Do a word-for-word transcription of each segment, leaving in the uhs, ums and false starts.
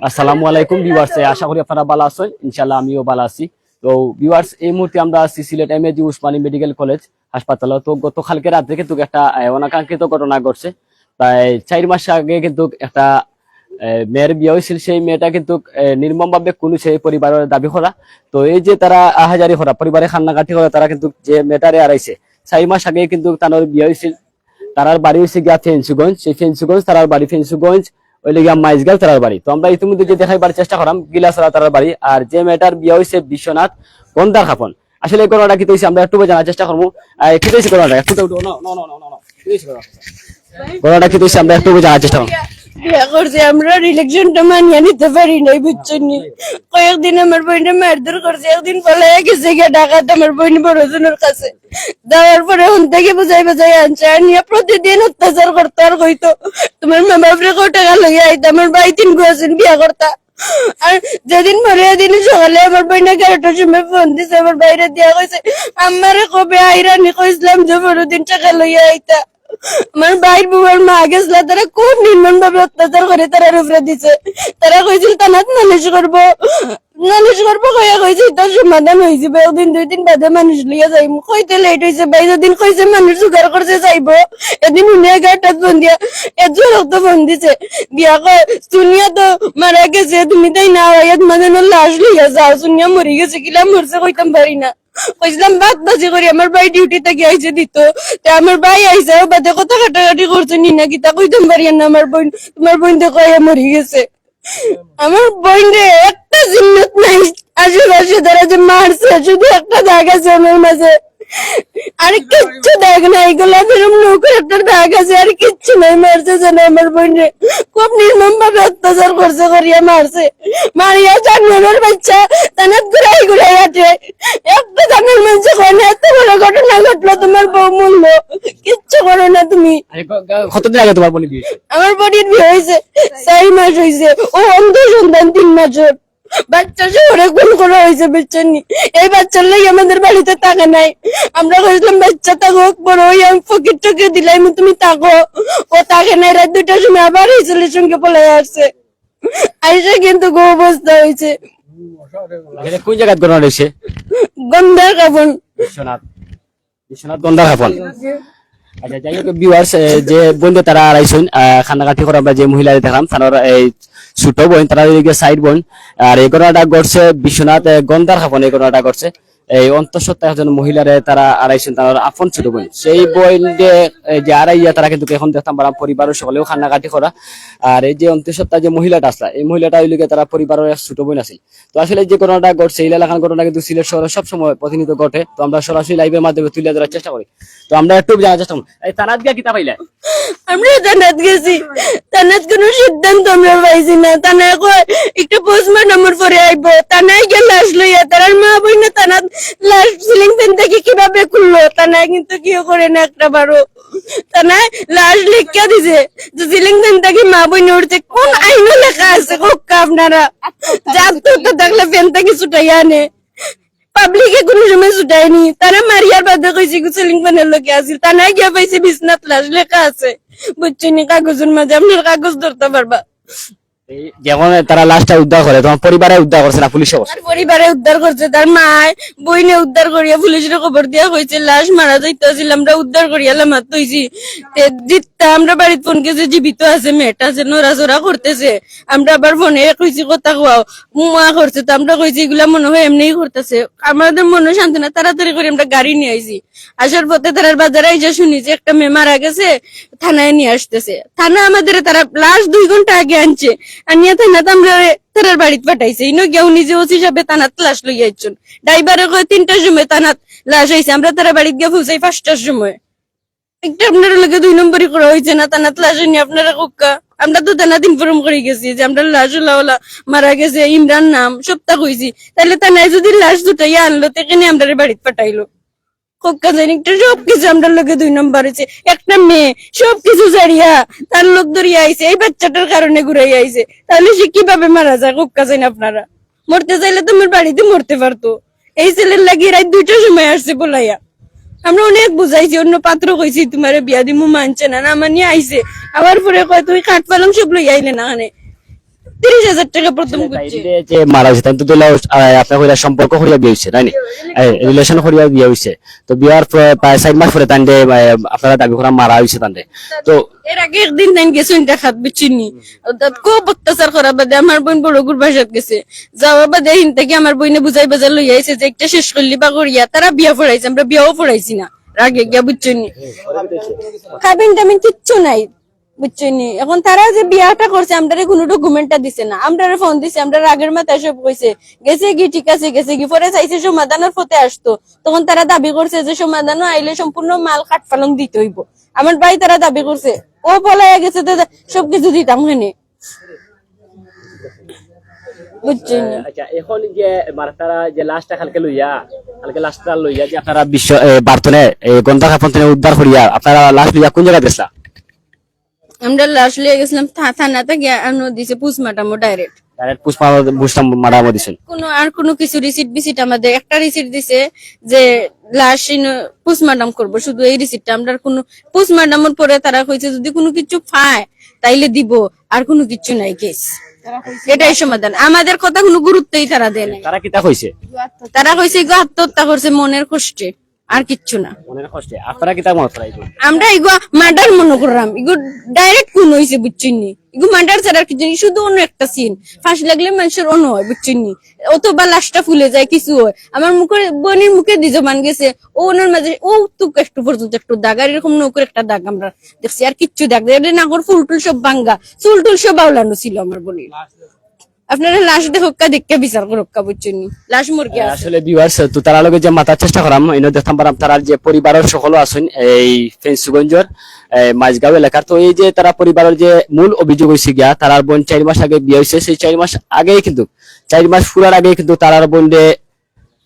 আসসালামু আলাইকুম ভিউয়ার্স, আশা করি আপনারা ভালা আছইন। ইনশাআল্লাহ আমিও ভালা আছি। তো ভিউয়ার্স, এই মুহূর্তে আমরা আছি Sylhet M A G Usmani medical college হাসপাতালো। তো গতকালকে রাত্রে কিন্তু একটা, আহ, অনাকাঙ্ক্ষিত ঘটনা ঘটছে। প্রায় চাইর মাস আগে কিন্তু একটা, আহ, মেয়ের বিয়া অইছিল। সেই মেয়েটা কিন্তু, আহ, নির্মমভাবে খুন অইছে এই পরিবারর দাবি করা। তো এই যে তারা আহাজারি করা, পরিবারে কান্নাকাটি করা, তারা কিন্তু যে মেয়েটারে হারাইছে, চাইর মাস আগে কিন্তু তানর বিয়া অইছিল। তারার বাড়ি অইছে গিয়া ফেঞ্চুগঞ্জ, সেই ফেঞ্চুগঞ্জ তারার বাড়ি, ফেঞ্চুগঞ্জ অইলে গিয়া মাইজগাঁও তারার বাড়ি। তো আমরা ইতিমধ্যে যে দেখাইবার চেষ্টা করাম গিলাছড়া তারার বাড়ি, আর যে মেয়েটার বিয়া অইছে বিশ্বনাথ গন্ধার খাপন। আসলে এই ঘটনাটা কিতা অইছে আমরা একটু জানার চেষ্টা করমু। আহ, কিতা অইছে ঘটনাটা? একটু তো উঠো, না, না, না, না, না, না। কিতা অইছে ঘটনাটা? ঘটনাটা কিতা অইছে আমরা একটু জানার চেষ্টা করমু। বিয়া করছে, আমরা রিলেশনটা মানিয়া নিতে পারি নাই, বুঝছইন নি? কয়েকদিন আমার বইনে মারধর করছে, একদিন পলাইয়া গেছে গিয়া ঢাকাত আমার বইন বড়জনর কাছে। যাওয়ার পরে হন থেকে বুঝাই বুঝাই আনছে, আনিয়া প্রতিদিন অত্যাচার করতো আর কইতো, "তোমার মা বাপরে কও টাকা লইয়া আইতা, আমার ভাই তিনগু আছইন বিয়া করতা।" আর যেদিন মরে, এদিন সকালে আমার বইনে এগারোটার সময় ফোন দিছে, আমার ভাইরে দিয়া কইছে, "আম্মারে কবে আইরানি কইছিলাম যে পরদিন টাকা লইয়া আইতা।" আমার ভাইর বউর মা গেছলা, তারা খুব নির্মম ভাবে অত্যাচার করে তারার উপরে দিছে। তারা কইছিল, "থানাত নালিশ করবো, নালিশ করবো," কইয়া কইছে, "ইতার সমাধান অইযিবো।" একদিন দুই দিন বাদে মানুষ লইয়া যাইমু, কইতে লেট অইছে। ভাই যেদিন কইছে মানুষ জোগাড় করছে যাইবো, এদিন উনি এগারোটাত ফোন দিয়া এত রক্ত ফোন দিছে। দিয়া কয়, "সুনিয়া তো মারা গেছে, তুমি তাই না আইয়া তোমাদের লাশ লইয়া যাও, সুনিয়া মরি গেছে, কিলা মরছে কইতাম পারি না।" কইছিলাম ভাত ভাজি করি, আমার ভাই ডিউটি থাকি আইছে দিত। তে আমার ভাই আইছে, ও বাদে কথা কাটাকাটি করছে, নি না কিতা কইতাম পারি না, আমার বইন, তোমার বইন দেখো আইয়া মরি গেছে। আমার বইনরে একটা জিন্নত নাই, আশেপাশে তারা যে মারছে, শুধু একটা দাগ আছে আমার মাঝে, আর কিচ্ছু দাগ নাই। এগুলা যেরকম নৌকার একটা দাগ আছে, আর কিচ্ছু নাই। মারছে যে না আমার বইনরে, খুব নির্মম ভাবে অত্যাচার করছে, করিয়া মারছে। মারিয়া জানোয়ারের বাচ্চা, তানাত ঘুরাই ঘুরাই আটে। একটা জানোয়ার মানষে কয় না, এত বড় ঘটনা ঘটলো, তোমার বউ মরলো, কিচ্ছু করো না তুমি। আরে, ক-, ক-, কতদিন আগে তোমার বইনের বিয়া অইছে? আমার বইনের বিয়া অইছে, চাইর মাস অইছে, ও অন্ধ সন্তান তিন মাসর। বাচ্চা শহরে খুন করা অইছে, বুঝছইন নি? এই বাচ্চার লাগি আমাদের বাড়িতে থাকে নাই। আমরা কইছিলাম, "বাচ্চা থাকো, বড় অইয়া আমি ফকির টকির দিলাইমু, তুমি থাকো।" ও থাকে নাই, রাইত দুইটার সময় আবার এই ছেলের সঙ্গে পলাইয়া আসছে। আইসা কিন্তু গো অবস্থা অইছে। এটা কোন জাগাত ঘটনা অইছে? গন্ধার খাপন। বিশ্বনাথ, বিশ্বনাথ গন্ধার খাপন। আচ্ছা, যাই হোক ভিউয়ার্স, যে বইনরে তারা হারাইছইন, আহ, কান্নাকাটি করা আমরা যে মহিলারে দেখলাম, তারার এই ছোট বইন, তারা অইলো গিয়া চাইর বইন। আর এই ঘটনাটা ঘটছে বিশ্বনাথ, আহ, গন্ধার খাপন এই ঘটনাটা ঘটছে। এই অন্তঃসত্ত্বা একজন মহিলারে তারা হারাইছইন, তারার আপন ছোট বইন। সেই বইনরে, এ, যে হারাইয়া তারা কিন্তু এখন দেখতাম পারাম পরিবারর সকলেও কান্নাকাটি করা। আর এই যে অন্তঃসত্ত্বা যে মহিলাটা আছলা, এই মহিলাটা অইলো গিয়া তারার পরিবারর এক ছোট বইন আছিল। তো আসলে যে ঘটনাটা ঘটছে, এই এলাকার ঘটনা কিন্তু সিলেট শহরে সবসময় প্রতিনিয়ত ঘটে। তো আমরা সরাসরি লাইভের মাধ্যমে তুলে ধরার চেষ্টা করি। তো আমরা একটু জানার চেষ্টা করি, এই থানাত গিয়া কিতা পাইলা? আমরা থানাত গেছি, থানাত কোনো সিদ্ধান্ত আমরা পাইছি না। থানায় কয় একটু পোস্টমর্টমর পরে আইবো, থানায় গিয়া লাশ লইয়া, তারার মা বইনে থানাত লাশ সিলিং ফ্যান থাকি কিভাবে খুললো, থানায় কিন্তু কেউ করে না একটা বারো। থানায় লাশ লেখিয়া দিছে যে সিলিং ফ্যান থাকি মা বইনে উঠছে। কোন আইনো লেখা আছে কউক্কা আপনারা? যে আত্মহত্যা থাকলে ফ্যান থাকি ছুটাইয়া আনে, পাবলিকে কোনো সময় ছুটায়নি। তারা মারিয়ার বাদে কইছে কি সিলিং ফ্যানের লগে আছিল, থানায় গিয়া পাইছে বিছনাত লাশ লেখা আছে, বুঝছইন নি? কাগজের মাঝে আপনার কাগজ ধরতা পারবা। এই যখন তারা লাশটা উদ্ধার করে, তোমার পরিবারে উদ্ধার করছে না পুলিশে করছে? তার পরিবারে উদ্ধার করছে, তার মায় বইনে উদ্ধার করিয়া পুলিশরে খবর দিয়া কইছে লাশ মারা যাইতো আছিল, আমরা উদ্ধার করিয়া লামাত থইছি। তে জিত্তা আমরা বাড়িত ফোন গেছে, জীবিত আছে, মেয়েটা আছে, নড়াচড়া করতেছে। আমরা আবার ফোনে কইছি কথা কওয়াও, মুয়া করছে, তো আমরা কইছি এগুলা মনে হয় এমনিই করতেছে। আমাদের মনে শান্তি না, তাড়াতাড়ি করে আমরা গাড়ি নিয়া আইছি। আসার পথে তারার বাজারে আইসা শুনি যে একটা মেয়ে মারা গেছে, থানায় নিয়া আসতেছে। থানা আমাদের তারা লাশ দুই ঘন্টা আগে আনছে, আনিয়া থানাত আমরা তারার বাড়িত পাঠাইছে। ইনো গিয়া উনি যে ওসি সাহেব থানাত লাশ লইয়া আইছইন, ড্রাইভারে কয় তিনটার সময় থানাত লাশ আইছে, আমরা তারার বাড়িত গিয়া পৌঁছাই পাঁচটার সময়। একটা আপনার লগে দুই নম্বরি করা অইছে না, থানাত লাশ আনি আপনারা কউক্কা। আমরা তো থানাত ইনফর্ম করি গেছি যে আমরা লাশ ওলা ওলা মারা গেছে, ইমরান নাম, সবতা কইছি। তাইলে থানায় যদি লাশ ছুটাইয়া আনলো, তে কেনে আমরারে বাড়িত পাঠাইলো? কউক্কা জানি একটা সব কিছু আমরার লগে দুই নম্বর অইছে। একটা মেয়ে সব কিছু ছাড়িয়া তার লোক ধরিয়া আইছে, এই বাচ্চাটার কারণে ঘুরাইয়া আইছে, তাহলে সে কিভাবে মারা যায় কউক্কা জানি আপনারা? মরতে চাইলে তো আমার বাড়িতে মরতে পারতো। এই ছেলের লাগি রাইত দুইটার সময় আসছে বলাইয়া। আমরা অনেক বুঝাইছি, অন্য পাত্র কইছি তোমারে বিয়া দিমু, মানছে না, না মানিয়া আইছে। আবার পরে কয়, "তুই খাট পালং সব লইয়া আইলে না কেনে?" তিরিশ হাজার টাকা প্রথম করছে। তাইলে যে মারা অইছে, তাইন তো ধরলা, আহ, আপনার কইরা সম্পর্ক করিয়া বিয়া অইছে, তাই নি? এই, relation করিয়া বিয়া অইছে। তো বিয়ার প্র-, প্রায় চাইর মাস পরে তাইন যে, আহ, আপনারা দাবি করা মারা অইছে তাইন যে। তো এর আগে একদিন তাইন গেছইন দেখাত, বুঝছইন নি? অর্থাৎ খুব অত্যাচার করা বাদে আমার বইন বড় গুর বাসাত গেছে। যাওয়া বাদে হিন থাকি আমার বইনে বুঝাই বাজার লইয়া আইছে যে একটা শেষ করলি বা করিয়া তারা বিয়া পড়াইছে, আমরা বিয়াও পড়াইছি না। রাগে গিয়া, বুঝছইন নি? কাবিন টাবিন কিচ্ছু নাই, বুঝছইন নি? এখন তারা যে বিয়াটা করছে, আমরারে কোনো document টা দিছে না, আমরারে ফোন দিছে, আমরা রাগের মাথায় সব কইছে, গেছে কি, ঠিক আছে, গেছে কি, পরে চাইছে সমাধানের পথে আসতো, তখন তারা দাবি করছে যে সমাধানও আইলে সম্পূর্ণ মাল কাঠফালং দিতে হইব। আমার ভাই তারা দাবি করছে, ও পলাইয়া গেছে, তো সবকিছু দিতাম হেনে, বুঝছইন নি? আচ্ছা, এখন যে মার তারা যে লাশটা কালকে লইয়া, কালকে লাশটা লইয়া যে আপনারা বিশ্ব, এ, বার্তনে, এ, গন্ধা কাপন থেকে উদ্ধার করিয়া আপনারা লাশ লইয়া কোন জায়গায় গেছলা? আমরা লাশ লইয়া গেছিলাম থা-, থানাতে গিয়া আনো দিছে postmortem ও direct। Direct postmortem, postmortem দিছেন। কোনো, আর কোনো কিছু receipt বিসিট আমাদের একটা receipt দিছে যে লাশ ইনো postmortem করব, শুধু এই receipt টা। আমরা কোনো postmortem এর পরে তারা কইছে যদি কোনো কিছু পায় তাইলে দিব, আর কোনো কিছু নাই case। এটাই সমাধান। আমাদের কথা কোনো গুরুত্বই তারা দেয় নাই। তারা কিতা কইছে? তারা কইছে এগু আত্মহত্যা করছে মনের কষ্টে, আর কিচ্ছু না। মনের কষ্টে। আপনারা কিতা মনে করা এগু? আমরা এগু murder মনে করলাম, এগু direct খুন হইছে, বুঝছইন নি? এগু murder ছাড়া আর কিচ্ছু নেই, শুধু অন্য একটা scene। ফাঁস লাগলে মানুষের অন্য হয়, বুঝছইন নি? অথবা লাশটা ফুলে যায়, কিছু হয়। আমার মুখে, বোনের মুখে দি জবান গেছে, ও ওনার মাঝে, ও তো একটু পর্যন্ত একটু দাগ, আর এরকম নৌকর একটা দাগ আমরা দেখছি, আর কিচ্ছু দাগ নেই। এটা নাগর ফুল টুল সব ভাঙ্গা, চুল টুল সব আওলানো ছিল আমার বোনের। আপনারা লাশ দেখউক্কা, দেখে বিচার করউক্কা, বুঝছইন নি? লাশ মরগে আছে। আসলে viewers, তো তারার লগে যে মাতার চেষ্টা করাম, ইনো দেখতাম পারাম তারার যে পরিবারর সকল আছইন এই ফেঞ্চুগঞ্জর, এই, মাঝগাঁও এলাকার। তো এই যে তারা পরিবারর যে মূল অভিযোগ হইছে গিয়া, তারার বোন চাইর মাস আগে বিয়া হইছে, সেই চাইর মাস আগেই কিন্তু, চাইর মাস পুরার আগেই কিন্তু তারার বোনরে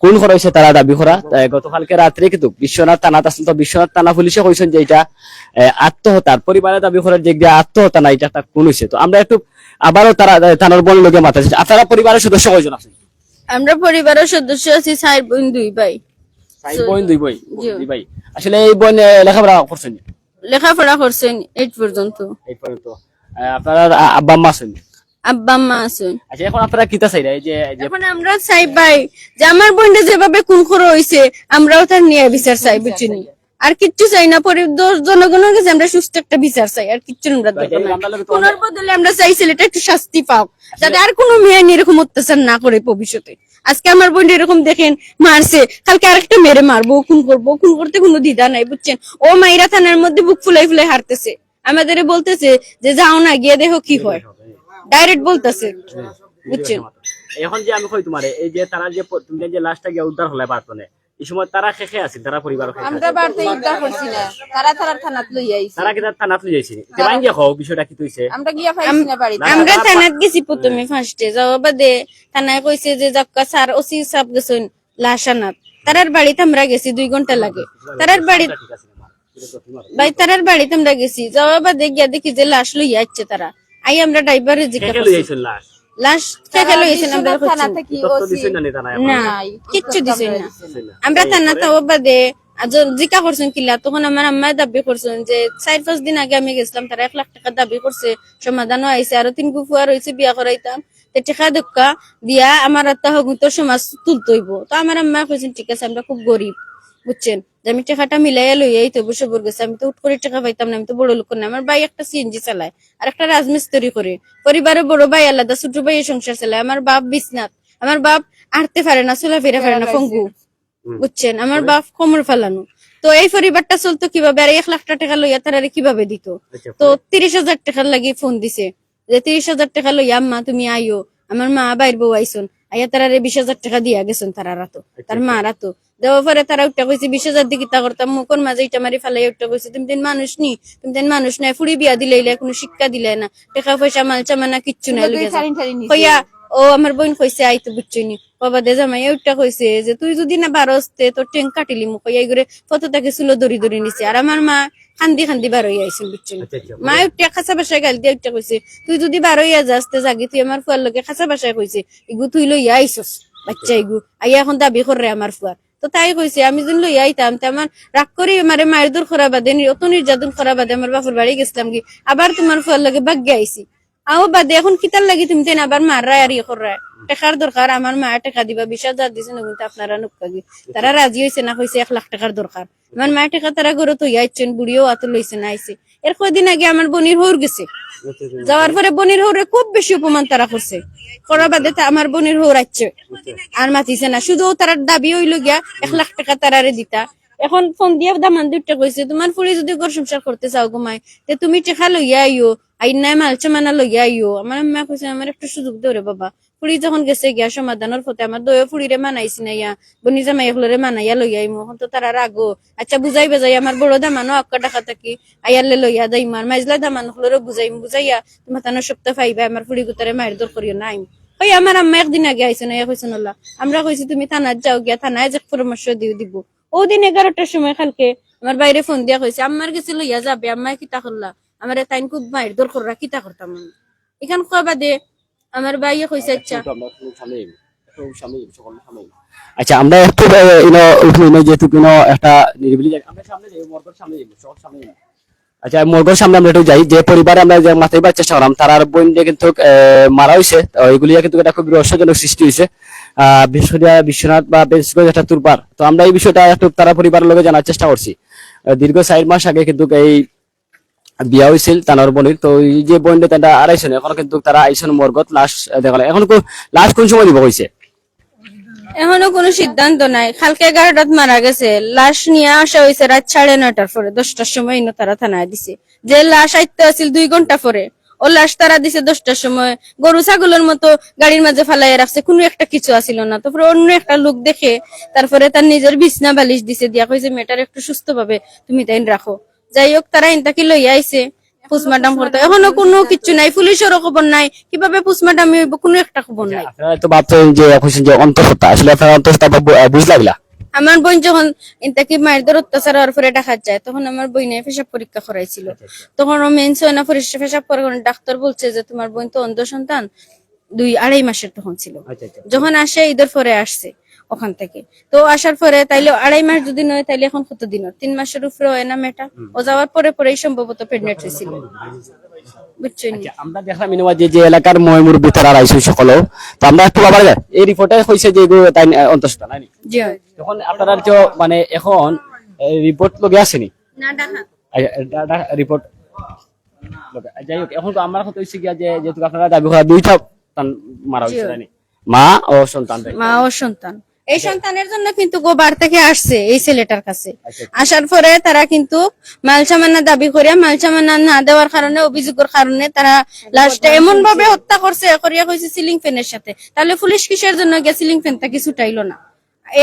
খুন করা হইছে, তারা দাবি করা। এ, গতকালকে রাত্রে কিন্তু বিশ্বনাথ থানাত আছইন, তো বিশ্বনাথ থানা পুলিশে কইছইন যে এটা, এ, আত্মহত্যার, পরিবারে দাবি করার যে এটা আত্মহত্যা না, এটা একটা খুন হইছে। তো আমরা একটু আবারও তারা, এ, তানোর বোন লগে মাতার চেষ্টা। আপনারা পরিবারের সদস্য কয়জন আছইন? আমরা পরিবারর সদস্য আছি চাইর বোন দুই ভাই। চাইর বোন দুই ভাই? জি। দুই ভাই। আসলে এই বোন, এ, লেখাপড়া করছইন? লেখাপড়া করছইন eight পর্যন্ত। Eight পর্যন্ত। এ, আপনার আ-, আব্বা আম্মা আছইন? আব্বা আম্মা আছইন। আচ্ছা, এখন আপনারা কিতা চাইরা? এই যে, যে এখন আমরা চাই ভাই, যে আমার বোনটা যেভাবে খুন করা হইছে, আমরাও তার ন্যায় বিচার চাই, বুঝছইন নি? আর কিচ্ছু চাই না, পরি-, দ-, জনগণর কাছে আমরা সুস্থ একটা বিচার চাই, আর কিচ্ছু আমরা দরকার নাই। খুনের বদলে আমরা চাই ছেলেটা একটু শাস্তি পাক, যাতে আর কোনো মেয়ে নিয়ে এরকম অত্যাচার না করে ভবিষ্যতে। আজকে আমার বোন এরকম দেখেন মারছে, কালকে আরেকটা মেয়েরে মারবো, খুন করবো, খুন করতে কোনো দ্বিধা নাই, বুঝছইন? ও মাইরা থানার মধ্যে বুক ফুলাই ফুলাই হারতেছে, আমাদেরে বলতেছে যে যাও না, গিয়া দেখো কি হয়, direct বলতেছে, বুঝছইন? এখন যে আমি কই তোমারে, এই যে তারা যে প-, তুমি যে লাশটা গিয়া উদ্ধার হলে বার্তনে, এই সময় তারা কে কে আছিল, তারা পরিবার কে কে আমরা আছিল? বাড়িতে উদ্ধার করছি না, তারা তারা থানাত লইয়া আইছে। তারা কিতা থানাত লইয়া আইছে? তে তারা বাইন গিয়া কও, বিষয়টা কিতা হইছে? আমরা গিয়া পাইছি না বাড়িতে। না, আমরা তারা থানাত গেছি প্রথমে, first এ যাওয়া বাদে থানায় কইছে যে যাক্কা স্যার, ওসি সাহেব গেছইন লাশ আনাত। তারার বাড়িত আমরা গেছি দুই ঘন্টা লাগে। তারার বাড়িত, ভাই, তারার বাড়িত আমরা গেছি, যাওয়া বাদে গিয়া দেখি যে লাশ লইয়া আইছে তারা। আই আমরা ড্রাইভারে জিজ্ঞাসা কে কে লইয়া করছি। আইছে লাশ? লাশ কে কে লইয়া আইছে আমরা বিশ্বনাথ থানা করছি। থাকি তথ্য ওসি দিছে না নি থানায়? না, নাই, কিচ্ছু তথ্য দিছে আমরা না। দিছে না। আমরা থানা তো বাদে আজ জিকা করছইন কিলা, তখন আমার আম্মায় দাবি করছইন যে চাইর পাঁচ দিন আগে আমি গেছিলাম, তারা এক লাখ টাকা দাবি করছে, সমাধানও আইছে, আরো তিন গু ফুয়া রইছে বিয়া করাইতাম, তে টেকা দেউক্কা দিয়া আমার আত্মা হগুতর সমাজ তুলতে হইব। তো আমার আম্মায় কইছইন, ঠিক আছে, আমরা খুব গরিব, বুঝছইন, যে আমি টেকাটা মিলাইয়া লইয়া আইতে হইব সবর গেছে, আমি তো হুট করি টেকা পাইতাম না, আমি তো বড় লোক না। আমার ভাই একটা সিএনজি চালায়, আর একটা রাজমিস্ত্রি করে, পরিবারে বড় ভাই আলাদা, ছোট ভাইয়ে সংসার চালায়, আমার বাপ বিছনাত, আমার বাপ আটতে পারে না, চলাফিরা করে না, পঙ্গু। হুম। বুঝছইন? আমার বাপ কোমর ফালানো। তো এই পরিবারটা চলতো কিভাবে? আর এক লাখ টেকা লইয়া তারারে কিভাবে দিত? আচ্ছা, তো পরে? তিরিশ হাজার টেকার লাগি ফোন দিছে যে, "তিরিশ হাজার টেকা লইয়া আম্মা তুমি আইও।" আমার মা বাইর বউ আইছইন, আইয়া তারারে বিশ হাজার টেকা দিয়া গেছইন তারার আতো, আচ্ছা, তার আচ্ছা। মার আতো। দেওয়ার পরে তারা উঠা কইছে, "বিশ হাজার দি কিতা করতাম?" মুখর মাঝে ইটা মারি ফালাইয়া উঠা কইছে, "তুমি তাইন মানুষ নি, তুমি তাইন মানুষ নায়, ফুড়ি বিয়া দিলাইলায়, কোনো শিক্ষা দিলায় না, টেকা পয়সা মাল সামানা কিচ্ছু নাই লগে যাও।" কইয়া ও আমার বইন কইছে, "আই তো বুঝছইন নি।" বাবা দে জামাইয়ে উঠা কইছে যে, "তুই যদি না বারস তে তোর টেং কাটিলিমু," কইয়া ইগুরে ফটো থাকি চুলো ধরি ধরি নিছে। আর আমার মা কান্দি কান্দি বারইয়া আইছইন, বুঝছইন নি? আচ্ছা, আচ্ছা, মায় উঠা খাসা ভাষায় গাইল দিয়া উঠা কইছে, "তুই যদি বারইয়া যাস তে যাগি, তুই আমার ফুয়ার লগে খাসা ভাষায় কইছে, ইগু তুই লইয়া আইছস, বাচ্চা ইগু, আইয়া এখন দাবি কররে আমার ফুয়ার।" তো তাই কইছে, "আমি যদি লইয়া আইতাম, তে আমার রাগ করি আমারে মারধর করা বাদে, নি-, অত নির্যাতন করা বাদে আমার বাপর বাড়ি গেছিলাম গি, আবার তোমার ফুয়ার লগে বাগিয়া আইছি।" আও বাদে এখন কিতার লাগি তুমি তাইন আবার মাররায় আর ইয়ে কররায়? টেকার দরকার, আমার মায়ে টেকা দিবা, বিশ হাজার দিছে নবীন, তা আপনারা নুক্কা গি। তারা রাজি অইছে না, কইছে এক লাখ টেকার দরকার। আমার মায়ে টেকা তারা ঘরো থইয়া আইছইন, বুড়িও আতো লইছে না, আইছে। এর কয়দিন আগে আমার বইনর হউর গেছে। যাওয়ার পরে বইনর হউরে খুব বেশি অপমান তারা করছে। করার বাদে তা আমার বইনর হউর আইছে। আর মাতিছে না, শুধু তারার দাবি অইলো গিয়া এক লাখ টেকা তারারে দিতা। এখন ফোন দিয়া দামান দুইটা কইছে, "তুমার ফুড়ি যুদি ঘর সংসার করতে চাও গো মাই, তে তুমি টেকা লইয়া আইও, আইন নায় মাল সামানা লইয়া আইও।" আমার আম্মা কইছে, "আমার একটু সুযোগ দেও রে বাবা।" ফুড়ি যখন গেছে গিয়া সমাধানর পথে, আমার দুইও ফুড়িরে মানাইছি না ইয়া, বইনি জামাই অকলরে মানাইয়া লইয়া আইমু। এখন তো তারা রাগো। আচ্ছা, বুঝাই বাজাই আমার বড় দামানও আক্কা ঢাকা থাকি আইয়ারলে লইয়া যাইমু, আর মাইজলা দামান অকলরে বুঝাইমু, বুঝাইয়া তুমার তানো সপ্তাহ পাইবা, আমার ফুড়ি গুতারে মাইর দর করিও না আইমু। ওই আমার আম্মা একদিন আগে আইছে না, ইয়া কইছে নলা, আমরা কইছি তুমি থানাত যাও গিয়া, থানায় যে পরামর্শ দিও দিব। ও দিন এগারোটার সময় কালকে আমার বাইরে ফোন দিয়া কইছে, "আম্মার গেছে লইয়া যাবে, আম্মায় কিতা করলা? আমারে তাইন খুব মাইর দর কররা, কিতা করতাম আমি?" এখান কয় বাদে আমার ভাইয়ে কইছে, "আচ্ছা।" আচ্ছা, আমরা একটু সামনে যাই, একটু সামনে যাই, সকল সামনে যাই। আচ্ছা, আমরা একটু, এ, ইনো, উঠি, ইনো, যেহেতু কোনো একটা নিরিবিলি জায়গা, আমরা সামনে যাই, মর্গর সামনে যাই, সকল সামনে যাই। আচ্ছা, মর্গর সামনে আমরা একটু যাই। যে পরিবারে আমরা যে মাতাইবার চেষ্টা করলাম, তারার বইন যে কিন্তু, এ, মারা হইছে, তো এগুলিয়া কিন্তু একটা খুব রহস্যজনক সৃষ্টি হইছে। আহ, বিশেষ করিয়া বিশ্বনাথ বা বেঞ্চগঞ্জ একটা তুরপার। তো আমরা এই বিষয়টা একটু তারা পরিবারের লগে জানার চেষ্টা করছি। আহ, দীর্ঘ চার মাস আগে কিন্তু এই বিয়া হইছিল তানর বইনর। তো এই যে বইনরে তারা আড়াইশো, এখনো কিন্তু তারা আইসন মর্গত লাশ, আহ, দেখা নাই। এখন কো-, লাশ কোন সময় দিব কইছে? এখনো কোনো সিদ্ধান্ত নাই। কালকে এগারোটাত মারা গেছে, লাশ নিয়া আসা হইছে রাত সাড়ে নয়টার পরে, দশটার সময় ইনো তারা থানায় দিছে। যে লাশ আইতে আছিল দুই ঘন্টা পরে, ও লাশ তারা দিছে দশটার সময়। গরু ছাগলর মতো গাড়ির মাঝে ফালাইয়া রাখছে, কোনো একটা কিছু আছিল না। তারপরে অন্য একটা লোক দেখে, তারপরে তার নিজের বিছনা বালিশ দিছে, দিয়া কইছে, "মেয়েটার একটু সুস্থভাবে তুমি তাইন রাখো।" যাই হোক, তারা ইনতাকি লইয়া আইছে পোস্টমর্টম করতে, এখনো কোনো কিচ্ছু নাই, পুলিশেরও খবর নাই, কিভাবে পোস্টমর্টম হইব, কোনো একটা খবর নাই। আপনারা তো ভাবছেন যে, কইছেন যে অন্তঃসত্ত্বা, আসলে আপনারা অন্তঃসত্ত্বা বা বু-, আহ, বুঝ লাগলা? আমার বইন যখন ইনতাকি মাইর দর অত্যাচার হওয়ার পরে ঢাকাত যায়, তখন আমার বইনে পেশাব পরীক্ষা করাইছিল। আচ্ছা, আচ্ছা। তখন ও মেন্স হয় না, পরিস-, পেশাব করার কারণে ডাক্তার বলছে যে, "তোমার বইন তো অন্ধ সন্তান, দুই আড়াই মাসের তখন ছিল।" আচ্ছা, আচ্ছা। যখন আসে, ঈদের পরে আসছে ওখান থেকে। তো আসার পরে তাইলে আড়াই মাস যদি নয়, তাইলে এখন কত দিন ওর? তিন মাসের উপরে হয় না মেয়েটা? হুম। ও যাওয়ার পরে পরেই সম্ভবত প্রেগনেন্ট হয়েছিল। বুঝছো নি? আচ্ছা, আমরা দেখলাম ইনো যে, যে এলাকার ময় মুরব্বি তারা আইসু সকলও। তো আমরা একটু আবার যাই। এই রিপোর্টে কইছে যে এগু তাই, আহ, অন্তঃসত্ত্বা, নাইনি? জি হয়। তখন আপনারা তো মানে এখন, এ, রিপোর্ট লগে আসেনি? না, ঢাকা। আচ্ছা, এটা, এটা রিপোর্ট। যাই হোক, এখন তো আমার কথা হইছে গিয়া যে, যেহেতু আপনারা দাবি করা দুইটা তান মারা হইছে, জি। তাই নি? মা ও সন্তান, তাই? মা ও সন্তান। এই সন্তানের জন্য কিন্তু গো বার থেকে আসছে এই ছেলেটার কাছে। আচ্ছা, আচ্ছা। আসার পরে তারা কিন্তু মালসামানা দাবি করিয়া মালসামানা না দেওয়ার কারণে, অভিযোগের কারণে তারা লাশটা এমন ভাবে হত্যা করছে, করিয়া কইছে সিলিং ফ্যানের সাথে। তাহলে পুলিশ কিসের জন্য গিয়া সিলিং ফ্যানটা কি ছুটাইলো না?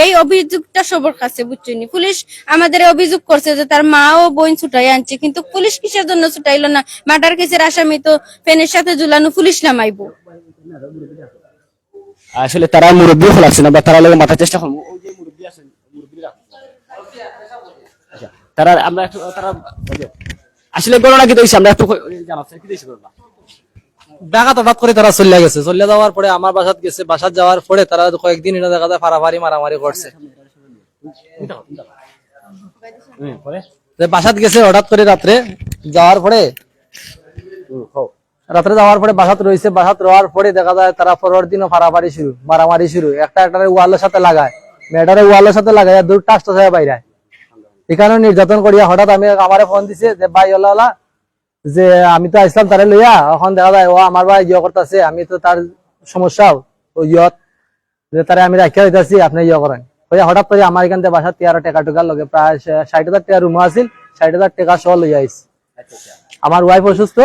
এই অভিযোগটা সবার কাছে, বুঝছো নি? পুলিশ আমাদের অভিযোগ করছে যে তার মা ও বইন ছুটাই আনছে, কিন্তু পুলিশ কিসের জন্য ছুটাইলো না? মার্ডার কেসের আসামি তো ফ্যানের সাথে ঝুলানো, পুলিশ নামাইবো। আসলে তারা মুরব্বি হল আসছে না, বা তারা লগে মাতার চেষ্টা করবো। ওই যে মুরব্বি আছেন, মুরব্বি রাখো। আচ্ছা, তারা, আমরা একটু, তারা, ওই যে, আসলে ঘটনা কি হইছে? আমরা একটু কই-, ওই জানাচ্ছি, কি হইছে ঘটনা? ঢাকাত হঠাৎ করে তারা চলিয়া গেছে। চলিয়া যাওয়ার পরে আমার বাসাত গেছে, বাসাত যাওয়ার পরে তারা কয়েকদিন ইনো দেখা যায় ফাড়াফাড়ি মারামারি করছে। হুম, পরে? যে বাসাত গেছে হঠাৎ করে রাত্রে যাওয়ার পরে, হুম, কও। রাত্রে যাওয়ার পরে বাসাত রইছে, বাসাত রওয়ার পরে দেখা যায় তারা পরের দিনও ফাড়াফাড়ি শুরু, মারামারি শুরু, একটা একটারে ওয়ালের সাথে লাগায়, মেয়েটারে ওয়ালের সাথে লাগায়, আর দূর টাস টাস হয়ে বাইরে। এখানেও নির্যাতন করিয়া হঠাৎ আমি, আমারে ফোন দিছে যে, "ভাই, ওলা ওলা, যে আমি তো আইসলাম তারে লইয়া, এখন দেখা যায় ও আমার ভাই ইয়ে করতেছে, আমি তো তার সমস্যা ও ইয়ত, যে তারে আমি রাখিয়া দিতেছি, আপনি ইয়ে করেন।" হইয়া হঠাৎ করে আমার এখান থেকে বাসার টিয়ারো টেকা টুকার লগে প্রায় ষা-, ষাট হাজার টিয়ার রুমও আছিল, ষাট হাজার টেকা সহ লইয়া আইস। আচ্ছা, আচ্ছা। আমার ওয়াইফ অসুস্থ,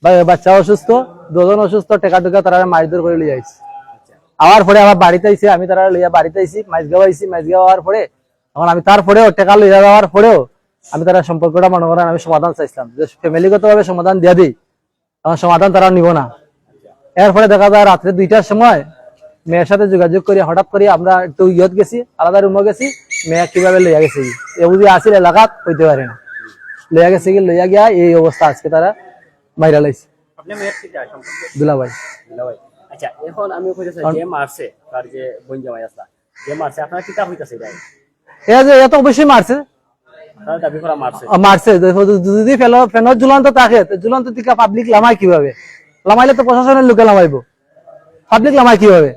বা-, বাচ্চা অসুস্থ, দুজন অসুস্থ, টেকা টুকা তারা মারধর করে লইয়া আইস। আচ্ছা। আওয়ার পরে আবার বাড়িতে আইছে, আমি তারা লইয়া বাড়িতে আইছি, মাইজগাঁও আইছি, মাইজগাঁও আওয়ার পরে এখন আমি তারপরেও টেকা লইয়া যাওয়ার পরেও আমি তারা সম্পর্কটা মনে করেন আমি সমাধান চাইছিলাম, যে ফ্যামিলিগতভাবে সমাধান দিয়া দিই, এখন সমাধান তারা নিব না। এরপরে দেখা যায় রাত্রে দুইটার সময় মেয়ের সাথে যোগাযোগ করি, হঠাৎ করে আমরা একটু ইয়ত গেছি, আলাদা রুমে গেছি, মেয়ে কিভাবে লইয়া গেছে, এ বুঝি আসিল এলাকাত হইতে পারে না, লইয়া গেছে কি, লইয়া গিয়া এই অবস্থা আজকে তারা মাইরা লাইছে। আপনি মেয়ের কি চায় সম্পর্কে? দুলাভাই। দুলাভাই। আচ্ছা, এখন আমি কইতে চাই, যে মারছে, তার যে বোন জামাই আসলা, যে মারছে, আপনারা কিতা কইতাছে এটা? এ যে, এ তো অবশ্যই মারছে। তারা দাবি করা মারছে। আ, মারছে। যদি ফেলো, ফেনো ঝুলন্ত থাকে, তো ঝুলন্ত থেকে পাবলিক লামায় কিভাবে? লামাইলে তো প্রশাসনের লোকে লামাইবো, পাবলিক লামায় কিভাবে?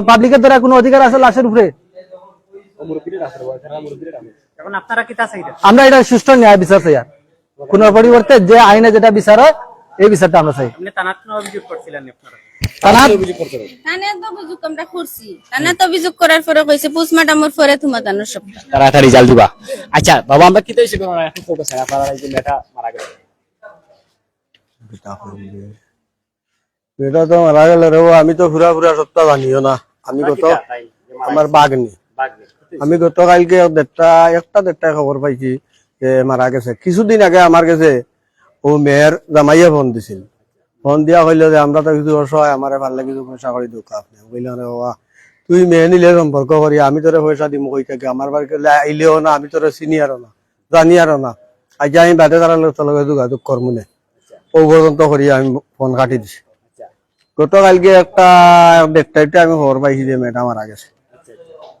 পাবলিকের দ্বারা কোনো অধিকার আছে লাশের উপরে? এখন আপনারা কিতা চাইরা? আমরা এটা সুষ্ঠু ন্যায় বিচার চাই। আর কোনো পরিবর্তে যে আইনে যেটা বিচার হয়, এই বিচারটা আমরা চাই। আপনি থানাত কোনো অভিযোগ করছিলেন আপনারা? থানাত অভিযোগ করতে হবে। থানাত তো অভিযোগ আমরা করছি, থানাত তো অভিযোগ করার পরে কইছে পোস্টমর্টমর পরে তোমার জানো সব। তারা একটা রেজাল্ট দিবা। আচ্ছা বাবা, আমরা কিতা হইছে, এখন ফোকাস আপনারা এই যে মেয়েটা মারা গেছে। এটা তো মারা গেল রে, ও আমি তো পুরা পুরা সবটা জানিও না। আমি গত, আমার বাগনি। আমি গতকালকে এক দেড়টা, একটা দেড়টায় খবর পাইছি যে মারা গেছে। কিছুদিন আগে আমার গেছে ও মেয়ের জামাইয়ে ফোন দিছিল। ফোন দিয়া কইলো যে, "আমরা তো কিছু অসহায়, আমারে পারলে কিছু পয়সা করি দেউক্কা আপনে।" আমি কইলাম, "রে বাবা, তুই মেয়ে নিলে সম্পর্ক করি, আমি তোরে পয়সা দিমু কই থাকি? আমার বাড়িত আইলেও না, আমি তোরে চিনিয়ারও না, জানিয়ারও না। আইজ আমি বাদে তারার লগে, তোর লগে যোগাযোগ করমু নে।" ও পর্যন্ত করি আমি ফোন কাটি দিছি। গতকালকে একটা দেড়টাইতে আমি খবর পাইছি যে মেয়েটা মারা গেছে।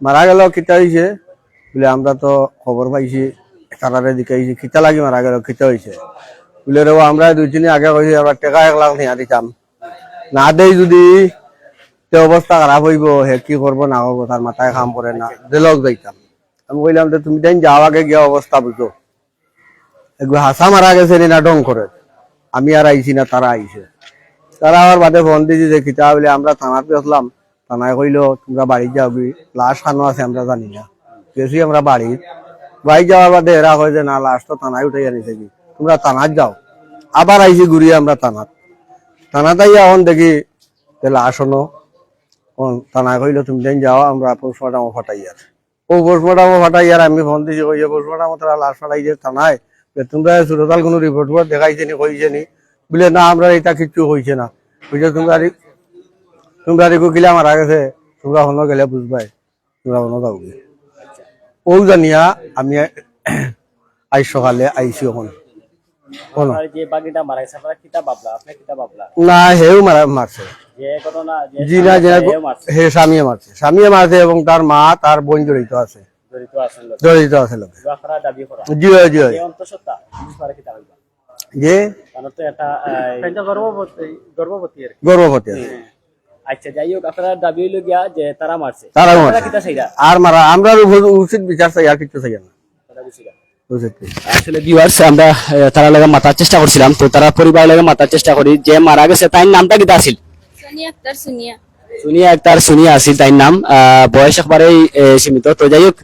মারা গেল, কিতা হইছে? বলে, "আমরা তো খবর পাইছি, তারারে জিকাইছি, কিতা লাগি মারা গেল, কিতা হইছে?" বলে, "রে, আমরা দুই তিন দিন আগে কইছি, আমরা টেকা এক লাখ নিয়া দিতাম, না দেই যদি তে অবস্থা খারাপ হইব, হে কি করবো না করবো, তার মাথায় কাম করে না, জেলক যাইতাম।" আমি কইলাম যে, "তুমি তাইন যাও আগে গিয়া অবস্থা বুঝো।" এগু হাছা মারা গেছে নি না ঢং করে, আমি আর আইছি না, তারা আইছে। তারা আবার বাদে ফোন দিছি যে কিতা বলে, "আমরা থানাত গেছিলাম, থানায় কইলো তোমরা বাড়িত যাওগি, লাশ কানো আছে আমরা জানি না, গেছি আমরা বাড়িত।" বাড়িত যাওয়ার বাদে এরা কয় যে, "না, লাশ তো থানায় উঠাইয়া নিছে গি, তোমরা থানাত যাও।" আবার আইছি ঘুরিয়া আমরা থানাত, থানাত আইয়া এখন দেখি যে লাশ অনো, এখন থানায় কইলো, "তুমি তাইন যাও, আমরা পোস্টমর্টমো ফাটাইয়ার।" ও পোস্টমর্টমো ফাটাইয়ার আমি ফোন দিছি, কইয়া, "পোস্টমর্টমো তারা লাশ ফাটাইছে থানায়, যে তোমরা সুরতাল কোনো রিপোর্ট টিপোর্ট দেখাইছে নি, কইছে নি?" বলে, "না, আমরা এটা কিচ্ছু কইছে না।" কইছে, "তোমরা রি-, তোমরা রিকু কিলা মারা গেছে, তোমরা হনো গেলে বুঝবায়, তোমরা হনো যাওগি।" ও জানিয়া আমি আইজ সকালে আইছি অখন। হনো। আপনার যে বাগিটা মারা গেছে, আপনারা কিতা ভাবলা? আপনি কিতা ভাবলা? না, হেউ মারা, মারছে। যে ঘটনা, যে জি না, স্বামী যে আছে, হেউ মারছে। হে স্বামীয়ে মারছে। স্বামীয়ে মারছে এবং তার মা, তার বোন জড়িত আছে। জড়িত আছেন লোক। জড়িত আছে লোক। আপনারা দাবি করা। জি হয়, জি হয়। যে অন্তঃসত্ত্বা, পুলিশ মারা কিতা হইবা? যে? কারণ তো এটা, আহ, এটা গর্ভবতী, গর্ভবতী আর কি। গর্ভবতী আছে। হুম। আচ্ছা, যাই হোক, আপনারা দাবি হইলো গিয়া যে তারা মারছে। তারা মারছে। আপনারা কিতা চাইরা? আর মারা, আমরা উপ-, উচিত বিচার চাই, আর কিচ্ছু চাই না। তারা বিচার। বুঝতে। আসলে ভিউয়ার্স, আমরা, আহ, তারার লগে মাতার চেষ্টা করছিলাম, তো তারার পরিবারর লগে মাতার চেষ্টা করি। যে মারা গেছে, তাইর নামটা কিতা আছিল? সোনিয়া আক্তার, সোনিয়া। সোনিয়া আক্তার, সোনিয়া আছিল তাইর নাম। আহ, বয়স একবারেই, আহ, সীমিত। তো যাই হোক,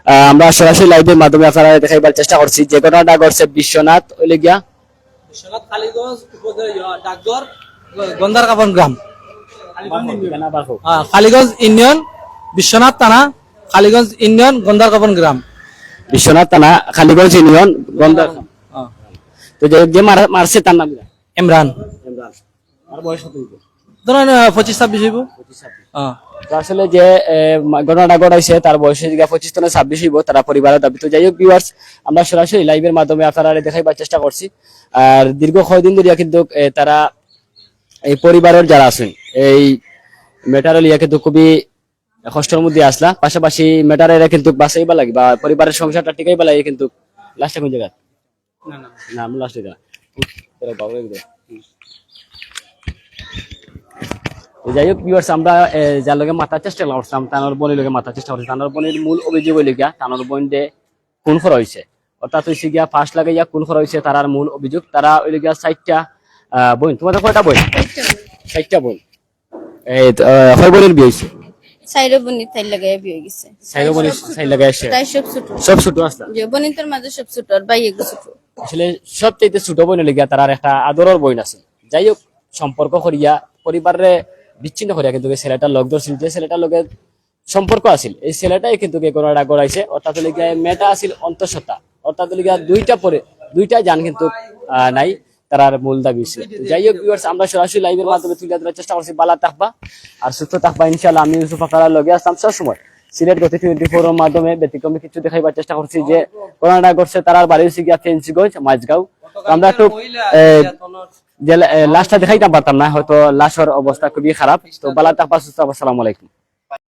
আহ, আমরা সরাসরি লাইভের মাধ্যমে আপনারারে দেখাইবার চেষ্টা করছি যে ঘটনাটা ঘটছে বিশ্বনাথ, অইলো গিয়া বিশ্বনাথ কালীগঞ্জ উপজেলা, ইয়া, ডাকঘর, গন্দারকাপন গ্রাম। আমার ফোন, ঠিকানা আবার হোক। হ্যাঁ, কালীগঞ্জ ইউনিয়ন, বিশ্বনাথ থানা, কালীগঞ্জ ইউনিয়ন, গন্দারকাপন গ্রাম। বিশ্বনাথ থানা, কালীগঞ্জ ইউনিয়ন, গন্দার। হ্যাঁ। তো যে, যে মারা-, মারছে তার নাম কিতা? ইমরান। ইমরান। আর বয়স কত হইব? ধরেন, আহ, পঁচিশ ছাব্বিশ হইব। পঁচিশ ছাব্বিশ। হ্যাঁ। তো আসলে যে, এ, মা-, ঘটনাটা ঘটাইছে, তার বয়স হইছে গিয়া পঁচিশ তনে ছাব্বিশ হইব, তারা পরিবারর দাবি। তো যাই হোক, ভিউয়ার্স, আমরা সরাসরি লাইভের মাধ্যমে আপনারারে দেখাইবার চেষ্টা করছি। আর দীর্ঘ কয়দিন ধরিয়া কিন্তু, এ, তারা এই পরিবারর যারা আছেন, এই ম্যাটার লইয়া কিন্তু খুবই কষ্টর মধ্যে আসলা। পাশাপাশি ম্যাটার এরা কিন্তু বাঁচাইবার লাগি বা পরিবারের সংসারটা টিকাইবার লাগি কিন্তু লাশটা কোন জায়গা? না, না। না, আমি লাস্টে গেলাম। তোরা বাবা একদম। তো যাই হোক, ভিউয়ার্স, আমরা, এ, যার লগে মাতার চেষ্টা করছিলাম, তানর বোনের লগে মাতার চেষ্টা করছি। তানর বোনের মূল অভিযোগ হইল গিয়া, তানর বোন যে খুন করা হয়েছে, অর্থাৎ হইছে গিয়া ফাঁস লাগাইয়া খুন করা হয়েছে, তারার মূল অভিযোগ। তারা হইল গিয়া চারটা, আহ, বোন। তোমাদের কয়টা বোন? চারটা বোন। চারটা বোন। এই তো, আহ, কয় বোনের বিয়ে হইছে? চাইরো বোনই তাইর লগে বিয়ে হয়ে গেছে। চাইরো বোনই তাই লাগাই আছে। তাই সব ছোট। সব ছোট আসলা? যে বোনই তোর মাঝে সব ছোট, আর ভাই এগু ছোট। আসলে সবচাইতে ছোট বোন হইল গিয়া তারার একটা আদরের বোন আছে। যাই হোক, সম্পর্ক করিয়া, পরিবাররে বিচ্ছিন্ন করিয়া কিন্তু এই ছেলেটার লগ ধরছিল, যে ছেলেটার লগে সম্পর্ক আছিল, এই ছেলেটাই কিন্তু এই ঘটনাটা ঘটাইছে। অর্থাৎ হইল গিয়া এই মেয়েটা আছিল অন্তঃসত্ত্বা, অর্থাৎ হইল গিয়া দুইটা পরে, দুইটা জান কিন্তু, আহ, নাই। তারার মূল দাবি ছিল। তো যাই হোক, ভিউয়ার্স, আমরা সরাসরি লাইভের মাধ্যমে তুলে ধরার চেষ্টা করছি। বালা থাকবা আর সুস্থ থাকবা ইনশাআল্লাহ। আমি ইউসুফ আপনারার লগে আসলাম সবসময়। সিলেট গতি টোয়েন্টি ফোর এর মাধ্যমে ব্যতিক্রমী কিছু দেখাইবার চেষ্টা করছি যে ঘটনাটা ঘটছে, তারার বাড়ি হচ্ছে গিয়া ফেন্সিগঞ্জ, মাঝগাঁও। তো আমরা একটু, এ, যে লা-, এ, লাশটা দেখাইতাম পারতাম না, হয়তো লাশর অবস্থা খুবই খারাপ। তো বালা থাকবা, সুস্থ থাকবা, আসসালামু আলাইকুম।